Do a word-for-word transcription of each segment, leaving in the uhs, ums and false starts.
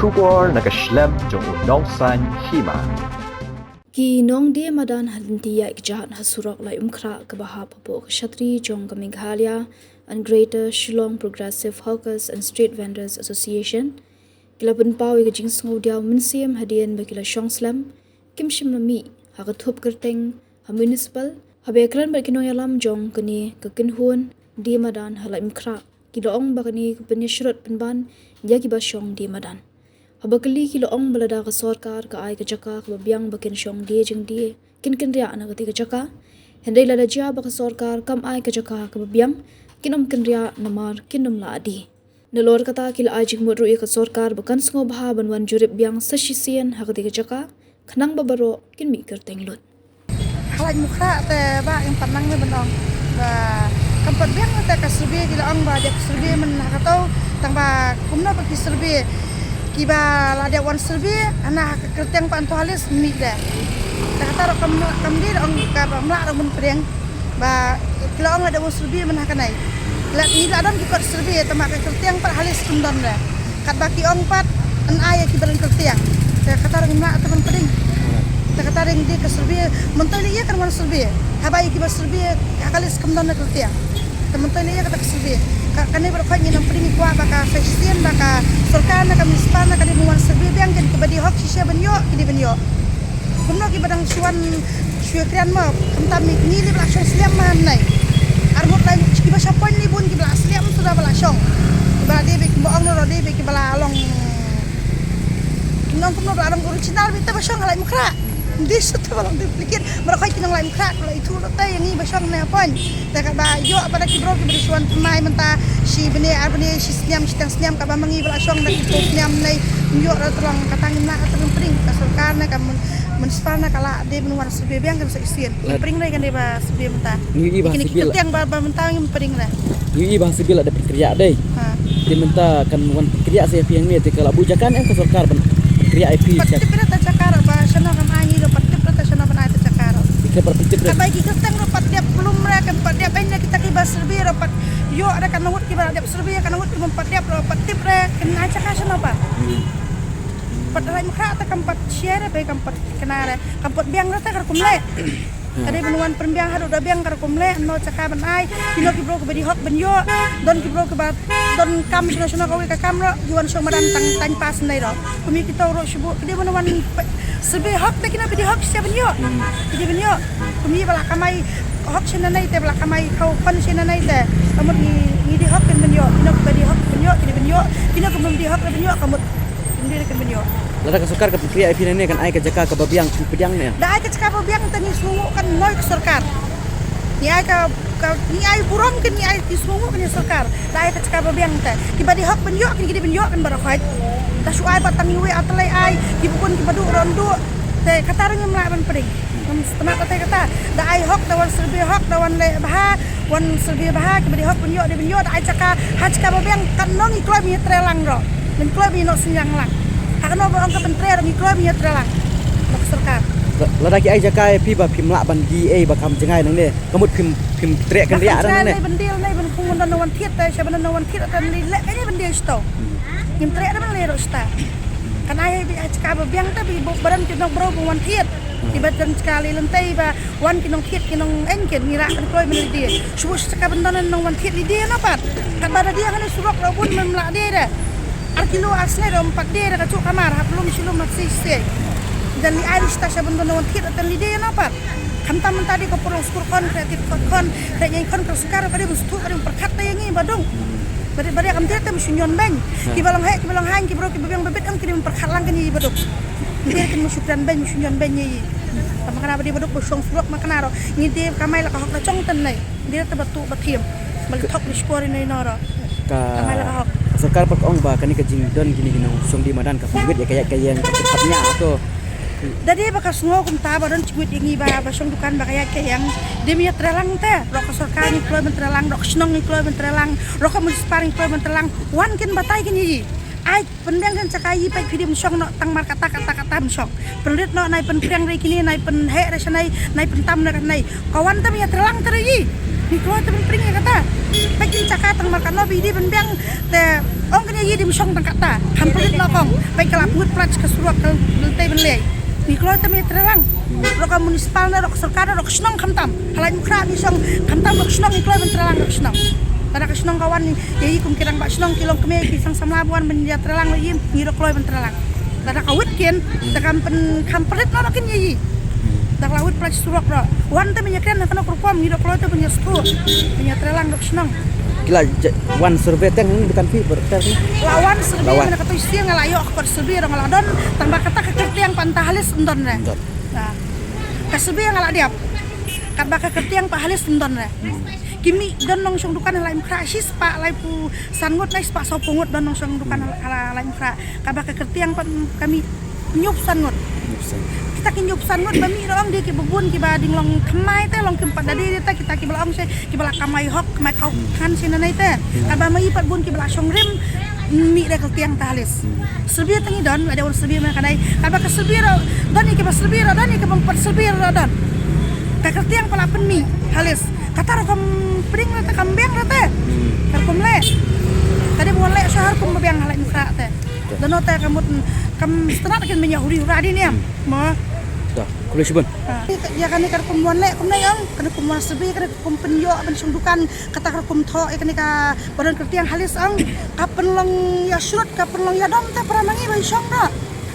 Khubor na ka shlem jong u Nongsaiñ Hima. Ki nongdie madan ha lynti ïaid kjat ha surok Laitumkhrah kaba hap hapoh ka shatri jong ka Meghalaya and Greater Shillong Progressive Hawkers and Street Vendors Association ki la pynpaw ïa ka jingsngewdiaw mynsiem hadien ba ki la shong slem, kim shym la mih ha ka thup kyrteng ha municipal, haba ïakren bad ki nongïalam jong kane ka kynhun die madan ha Laitumkhrah, ki la ong ba kane ka pynïashrut pynban ïa kiba shong die madan. Haba kylli, ki la ong ba lada ka sorkar ka ai ka jaka kaba biang ba kin shong die jingdie, kin kynriah na kata ka jaka. Hynrei lada jia ba ka sorkar kam ai ka jaka kaba biang, kin ym kynriah namar kin ym lah die. Nalor kata, ki la ai jingmut ruh ïa ka sorkar ba kan sngewbha ban wan jurip biang sa shisien ha kata ka jaka, khnang ba baroh kin mih kyrteng lut. Ha Laitumkhrah te ba ïa pat nang ne ban ong ba kam pat biang te ka survey, ki la ong ba dep survey man ha kato, tang ba kumno ba ki survey kiba la dep wan survey hana ha ka kyrteng pat to ha list mih de. Te kata ruh kam, kam dei ong ka ba mlah ruh ban pdiang ba ki la ong la dep wan survey man ha kanai. La, ngi la don ki kot survey, tang ba ka kyrteng pat ha list kam don de. Katba ki ong pat, yn ai ïa kiba don kyrteng. Te kata ruh ngim lah te ban pdiang. Te kata ruh ngi dei ka survey, myntoi lei ïa kan wan survey. Haba ïa kiba survey ha ka list kam don na kyrteng. Te myntoi lei ïa kata ka survey. Ka, kane baroh khoit ngi nang pdiang, ngi kwah ba ka sa shisien ba ka sorkar ne ka municipal ne ka dei ban wan survey biang, kin kiba die hok shisha ban ïoh, ki dei ban ïoh. Kumno kiba dang shu wan shu ïakren mo, khamtam ngi, ngi lei ba la shong slem ma hangne. Ar ngut lai kiba sha point lei bun kiba la slem suda ba la shong. Kiba la dei beit, kiba ong ruh dei beit kiba la long. Nong kumno ba la long original beit te ba shong ha Laitumkhrah. Ym dei shuh te ba long duplicate. Baroh khoit ki nong Laitumkhrah ki la ithuh lut te ïa ngi ba shong ne ha point. Te kaba ïoh ba da ki briew kiba dei shu wan thymmai mynta shi bnai ar bnai shi snem shi teng snem, kaba ma ngi ba la shong da ki phew snem ne. Ym ïoh ruh te long, kata ngim lah te ban pdiang, ka sorkar ne ka mun- Municipal na ka la dei ban wan survey biang kan sa shisien. Ngi pdiang re kan dei ba survey mynta. Ngi ïohi ba kine ki kyrteng ba, ba mynta ngim pdiang re. Ngi ïohi ba survey la dep pynkhreh dei. Ha. Te mynta kan wan pynkhreh sa ïa phi hangne te ka la buh jaka ne em ka sorkar ban pynkhreh ïa phi. Pat tip re ta jaka ruh ba shano kan ai ngi ruh, pat tip re ta shano ban ai ta jaka ruh. Ki pat tip re. Ka bai ki kyrteng ruh pat dep plum re, kan pat dep, ban na kita kiba survey ruh pat ïoh re, kan ngut kiba dep survey, kan ngut kiba pat dep ruh pat tip re kan ai jaka shano pat. Hmm. Pat Laitumkhrah te kam pat share re, bai kam pat kane re, kam pat biang re te ka rukom leh. Ka dei ban wan pynbiang haduh da biang ka rukom leh, no jaka ban ai, kino ki briew kiba die hok ban ïoh, don ki briew kiba donkam shano shano kawei ka kam ruh, ki wan shong madan tang time pass ne ruh. Kum ïa kito ruh shu buh, ka dei ban wan pe-, survey hok te kino ba die hok shisha ban ïoh. Ki dei ban ïoh. Kum ïa ba la kamai hok shisha ne te, ba la kamai khaw khon shisha ne te. Ka mut ngi, ngi die hok kin ban ïoh, kino kiba die hok ban ïoh, ki dei ban ïoh, kino kiba ym die hok ban ïoh, ka mut Ym dei re kin ban ïoh. Lada ka sorkar ka pynkhreh ïa phi nangne kan ai ka jaka kaba biang, phi pdiang ne? Da ai ka jaka ba biang te ngi sngewnguh kan noi ka sorkar. Ngi ai ka, ka, ngi ai burom kan, ngi ai, ngi sngewnguh kan ïa sorkar. Da ai ka jaka ba biang te kiba die hok ban ïoh kin, ki dei ban ïoh kan baroh khoit. Da shu ai ba tang iwei, ar tylli ai, kiba bun kiba duh ruh ym duh. Te kata ruh ngim lah ban pdiang. Ngam sngewtynnat te kata. Da ai hok, da wan survey hok, da wan leh bha, wan survey bha, kiba die hok ban ïoh, dei ban ïoh, da ai jaka ha jaka ba biang, katno ngi kloi ban ïatreilang ruh. Ngi kloi ban ïanoh synñiang lang. Ha kano ba ong ka pyntrei ruh ngi kloi ban ïatreilang. Bad ka sorkar. La-, lada ki ai jaka ïa phi ba phim lah ban die ei ba kham jngai nangne, ka mut phim, phim treh kynriah nangne. Ban deal ne ban khum ban don na wan thied te, sha ban don na wan thied te lei leh kane ban deal shito. Ngim treh re ban leh ruh shita. Kan ai ha jaka ba biang te ba don ki nong briew ba wan thied. Kiba don jaka lei lynti ba wan ki nongthied ki nong eng kin, ngi rah ban kloi ban leit die. Shu buh sha jaka ban don nong wan thied leit die na pat. Katba da die hangne surok ruh bun, ym lah die re. Ar kilo ar sngi ruh ym pat die re, ka juh ka mar, hap lum shi lum, hap sei sei. Da leit ai sha jaka ban don nong wan thied ruh te leit die na pat. Khamtam mynta dei ka por long skur khon, khreh tied kot khon, khreh ïeng khon, ka sorkar ka dei ban sngewthuh, ka dei ban pyrkhat ïa ngi ba duk. Ba dei, ba dei kam dei te ma shu ñion beiñ. Kiba long heh, kiba long haiñ, ki briew kiba biang ba bit ong ki dei ban pyrkhat lang kane ïa i ba duk. Ym dei kin ma shu kren beiñ, ma shu ñion beiñ ïa i. Tang ba kane ba dei ba duk ba shong surok ma kane ruh. Ngi dei kamai la ka hok la jong te ne. Ym dei te ba tuh ba thiem. Ba la thok la shkor ïa i noh ruh. Ka kamai la ka hok. Ka sorkar pat ka ong ba kane ka jingdon kine ki nongshong die madan ka pynwit ïa ka ïaid ka ïeng ka jingthap ñiah to. Da dei ba ka sngew kumta ba don jingwit ïa ngi ba, ba shong dukan ba ka ïaid ka ïeng. Dei ban ïatreilang te. Ruh ka sorkar ngi kloi ban treilang, ruh ka shnong ngi kloi ban treilang, ruh ka municipal ngi kloi ban treilang. Wan kin batai kin ïa i. Ai Pynbiang kan jaka ïa phi, phi dei ban shong noh tang mar kata kata kata ban shong. Pynrit noh, nai pynpriang re kine, nai pynheh re shanai, nai pyntam re katnai. Ka wan te ban ïatreilang te re ïa. Ngi kloi te ban pring ïa kata. Peit kin jaka tang markatno ba i dei ban biang te ong kane i dei ban shong tang kata. Kham pynrit noh kong. Peit ka la pyngut plat ka surok ka lynti ban lei. Ngi kloi te me trelang. Rok ka municipal ne rok ka sorkar ne rok ka shnong khamtam. Halai mukra mi shong khamtam rok ka shnong ngi kloi ban trelang rok ka shnong. Lada ka shnong ka wan ïa i kum ki rangbah shnong ki long kmie ki sang samla ba wan ban ïa trelang ïa i ngi rok kloi ban trelang. Lada ka wit kin, da kam pyn-, kam pynrit noh kin ïa i. Da ka la wit pynrit surok noh. Wan te mynta kren na kano ka rukom ngi dok kloi te mynta sku. Mynta trelang dok shnong. Ki la ja-, wan survey teng ni kan pi berter ni. La wan survey. La wan. Mynta katu sia nga la ïoh kot survey rong la don. Tang ba kata ka kyrtiang pan ta halis ndon re. Ndon. Nah. Ka survey nga la diap. Kat ba ka kyrtiang pa halis ndon re. Ki mih don nongshong dukan lai mkhra shi spah laiphew san ngut lai spah sawphew ngut don nongshong dukan lai, lai mkhra. Kaba ka kyrtiang pat ka mih hynñiewphew san ngut. Hynñiewphew san. Kita ki hynñiewphew san ngut ba mih ruh ong dei kiba bun kiba ding long thymmai te long kim pat da dei te kita kiba la ong se kiba la kamai hok kamai khaw than sien nanei te. Kaba ma i pat bun kiba la shong rim mih da kyrtiang ta halis. Survey te ngi don la dei wan survey ma ka dei. Kaba ka survey ruh don ïa kiba survey ruh don ïa kiba pat survey ruh don. Ka kyrtiang pat la pynmih halis. Kata ruh kam pring ruh te kam biang ruh te. Ka rukom leh. Ka dei ba wan leh shahar kum ba biang halai mkhra te. Dano te ka mut kam stnat kin menya huri hura di niam. Mo. Da, khublei shibun. Ïa kane ka rukom wan leh kum nai ong, ka rukom wan survey, ka rukom pynïoh ban shong dukan, kata ka rukom thoh ïa kane ka baron kyrtiang halis ong, ka pynlong ïa shrut, ka pynlong ïa dom te para mangi ba shong da.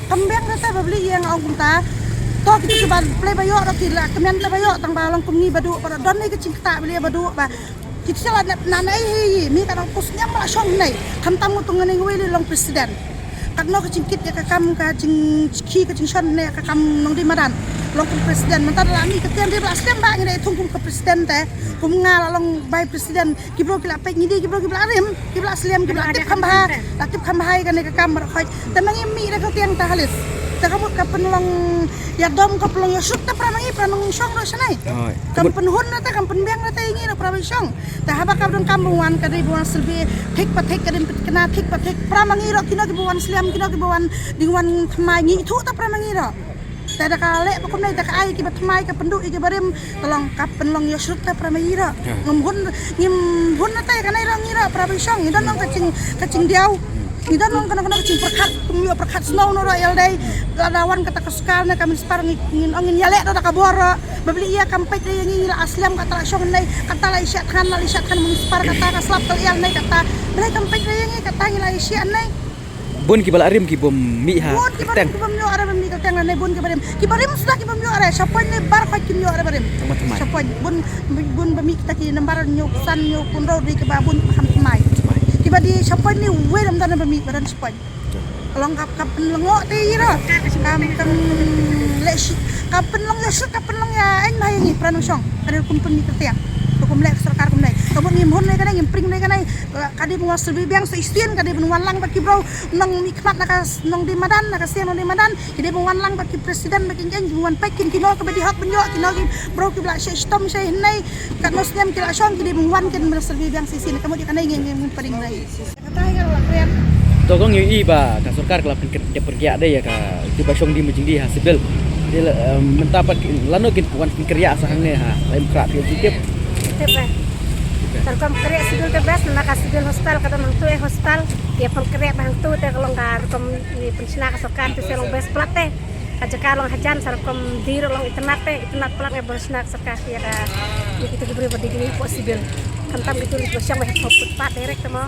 Kam biang da te ba bli ïa nga ong kumta. To kitu kiba play ba ïoh da ki la kmen play ba ïoh tang ba long kum ngi ba duh ba don ne ka jingkata bli ba duh ba Ki sha la na na ei hi mi ka nang pus niam ba la shong nei. Khamtam ngut ngan ngwei li long president. Katno ka jingkit ïa ka kam ka jingki ka jingshon ne ka kam nong di madan. Long kum president mynta la mi ka tiang di ba la slem ba ngi dei thung kum ka president te. Kum nga la long bai president ki bro ki la pek ngi di ki bro ki ba la rim ki ba la slem ki ba la tip kham bha. La tip kham bha ïa ka ne ka kam ba la khoi. Te ma ngi mi da ka tiang ta halis. Te ka mut ka pynlong ïa dom ka pynlong ïa shuk te pra ma ngi pra nong shong ro shanai. Kam pynhun na te kam pynbiang na te ngi ro pra ba shong. Te haba ka ba donkam ba wan ka dei ba wan sylbi thik pa thik ka dei pynthikna thik pa thik. Pra ma ngi ro kino ki ba wan slem kino ki ba wan ding wan thymmai ngi thuh ta pra ma ngi ro. Te da ka leh ba kumne da ka ai ki ba thymmai ka pynduh ïa ki ba rim ka long ka pynlong ïa shrut ta pra ma ngi ro. Ngim hun ngim hun na te ka nei ro ngi ro pra ba shong ngi don nong ka jing ka jingdiaw. Ngi don nong kano kano ka jingpyrkhat kum ïoh pyrkhat snow no ro ïa lade. Lada wan kata ka sorkar ne ka municipal ngi ngin ong ngin ïaleh da ka bor ro. Ba bli ïa kam peit re ïa ngi ngi la aslem kata la shong nei kata la isha than la isha than municipal kata ka slap ka ïal nei kata. Bre kam peit re ïa ngi kata ngi la isha nei. Bun ki ba la rim ki bym mih ha. Bun ki ba rim ki bym ïoh re bym mih ka teng nei bun ki ba rim. Ki ba rim suda ki bym ïoh re shapoin nei bar khoi kim ïoh re ba rim. Tang ba thymmai. Shapoin bun bun ba mih kita ki nambar ñiuh san ñiuh pun ro di ki ba bun ki ba ham thymmai. Thymmai. Ki ba di shapoin nei wei ram dan ba mih ba dan shapoin. Ka long ka ka pynlyngngoh te ïa ra. Kam kam leh shi ka pynlong ïa shi ka pynlong ïa aiñ ma ïa ngi pran u shong. Ka dei kum pynmih kyrtiang. Ka kum leh ka sorkar kum nei. Ka mut ngim hun nei ka nei ngim pring nei ka nei. Ka dei ban wan sylbi biang sa isien ka dei ban wan lang bad ki bro nong mih khmat na ka nong di madan na ka siang nong di madan. Ki dei ban wan lang bad ki president bad ki ngeiñ ki ban wan peit kin kino ka ba di hok ban ïoh kino ki bro ki ba la sheh shitom sheh hynne. Katno snem ki la shong ki dei ban wan kin ban sylbi biang sa isien ka mut ïa ka nei ngim ngim pring nei. To kong ïohi ba ka sorkar ka la pynkyr-, pynkyriah de ïa ka, ki ba shong di ma jingdi ha civil. Mynta pat lano kin wan pynkyriah sa hangne ha, la im kra phi jingtip. Tip ba. Ka rukom kyriah civil te best, na ka civil hospital ka don hangtu eh hospital. Ïa pynkyriah ba hangtu te ka long ka rukom ïa pynshna ka sorkar te se long best plat te. Ka jaka long hajan sa rukom di ruh long itynnad te, itynnad plat ngi ba shna ka sorkar ïa ka ïa kita ki briew ba dei ki hapoh civil. Khamtam kitu ki ba shong ba hapoh footpath direct te mo.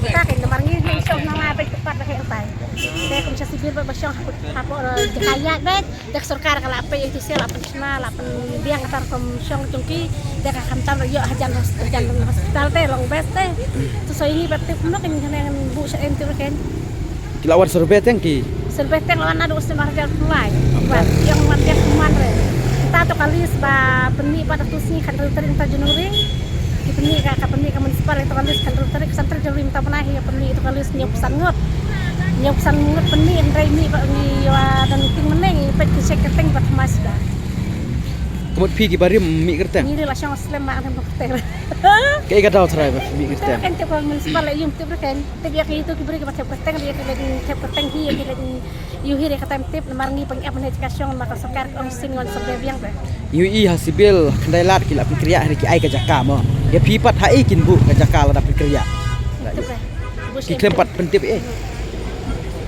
Kita ki namar ngi ngi shong na la ba footpath ba heh utai. Te kum sha civil ba ba shong hapoh hapoh jaka ïaid ba. Te ka sorkar ka la peit ïa ki se la pynshna la pynbiang kata rukom shong jong ki. Te ka khamtam ruh ïoh hajan hos-, hajan hospital te long best te. Tu soi ngi ba tip kumno ka ngi kane ngan buh sha en tip ruh ken. Ki la wan survey teng ki. Survey teng la wan naduh u snem ar hajar arphew lai. Wan ïong wan tiang kuman re. Nta to ka list ba pynmih bad atu sngi khathynriew tarik nta January. Ki pynmih ka, ka pynmih ka municipal ito ka list khathynriew tarik san tarik January nta bnai hi pynmih ito ka list hynñiewphew san ngut. Hynñiewphew san ngut pynmih hynrei mih ba ngi ïa don meeting mynne ngi peit ki check ka teng ba thymmai suda. Mut phi ki barim mih kyrteng. Ngi ri la shong slem ma ngi kyrteng. Kaei ka daw trai ba mih kyrteng. Kan tip ko municipal la yum tip kan. Tip ïa ki tu ki bri ki ba tip kyrteng ïa ki la tip kyrteng hi ïa ki la ïu hi ïa ka time tip namar ngi pang ap ne ka shong ma ka sorkar ong sin ngon sorkar biang ba. Ïu i ha civil khyndai lad ki la pynkriah ha ki ai ka jaka mo. Ïa phi pat ha i kin buh ka jaka la da pynkriah. Ki khlem pat pyntip eh.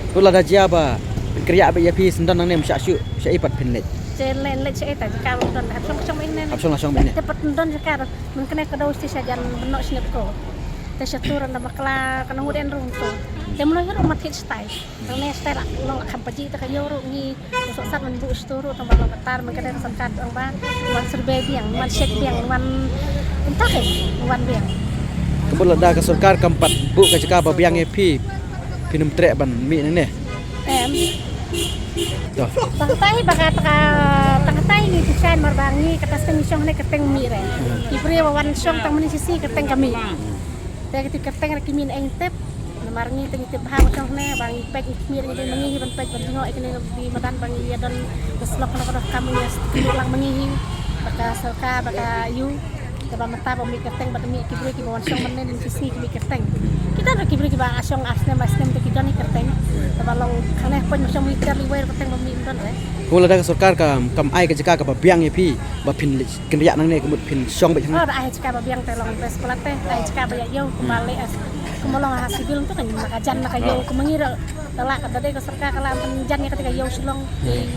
Ko la da jia ba pynkriah ba ïa phi syndon nangne msha shu sha i pat pynleit. Che len leit che eta ka don hap shong shong ine. Hap shong la shong ine. Te pat don ka ro. Mun kane ka dau sti sha jan bno snep ko. Te sha tur da makla ka ngut en rum to. Te mno hero mat hit stai. Nang ne stai la long kham paji te ka yo ro ngi. So sat man bu stu ro tang ba long katar mun kane ka sangkat ong ba. Wan serbe biang, wan shet biang, wan entah ke, wan biang. Kebul da ka sorkar kam pat buh ka jaka ba biang ïa phi. Phin ym treh ban mih ne ne. Em. Tang tai ba ka tang tai ngi tu shan mar ba ngi ka tas teng shong ne ka teng mi re. Ki bri wa wan shong tang mani sisi ka teng kami. Te ka ti ka teng ki min eng tep. Namar ngi teng tep ha shong ne ba ngi pek ngi mi re ngi mangi hi ban pek ban jingo ek ne di madan ba ngi ya don slok na ka kam ngi ya lang mangi hi. Ba ka sorkar ba ka yu. Te ba mynta ba mih kyrteng ba mih ki briew ki ba wan shong mynne ki sngi ki mih kyrteng. Kita ba ki briew ki ba shong ar snem ar snem te ki don hi kyrteng. Te ba long khane pon shong mih ter li wei kyrteng ba mih don re. Ko lada ka sorkar ka kam ai ka jaka ka ba biang ïa phi ba phin kynriah nangne ka mut phin shong ba jaka. Oh da ai jaka ba biang te long best plat te ai jaka ba ïa ïew ka ba le as. Ka ma long ha civil tu kan ma ka jan ma ka ïew ka mangi re. Ka la ka dei ka sorkar ka la pynjan ïa ka dei ka ïew Shillong.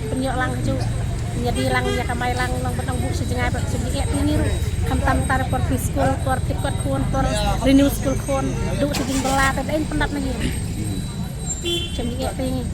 Pynïoh lang ju. Ïa di lang ïa ka mai lang long ban ong bu shi jngai ba shi jngai tu ngi ru. Khamtam tar por preschool por pit kot khun por renew school khun. Du shi jing bela ta dei pyndap na ngi. Shi jngai tu ngi.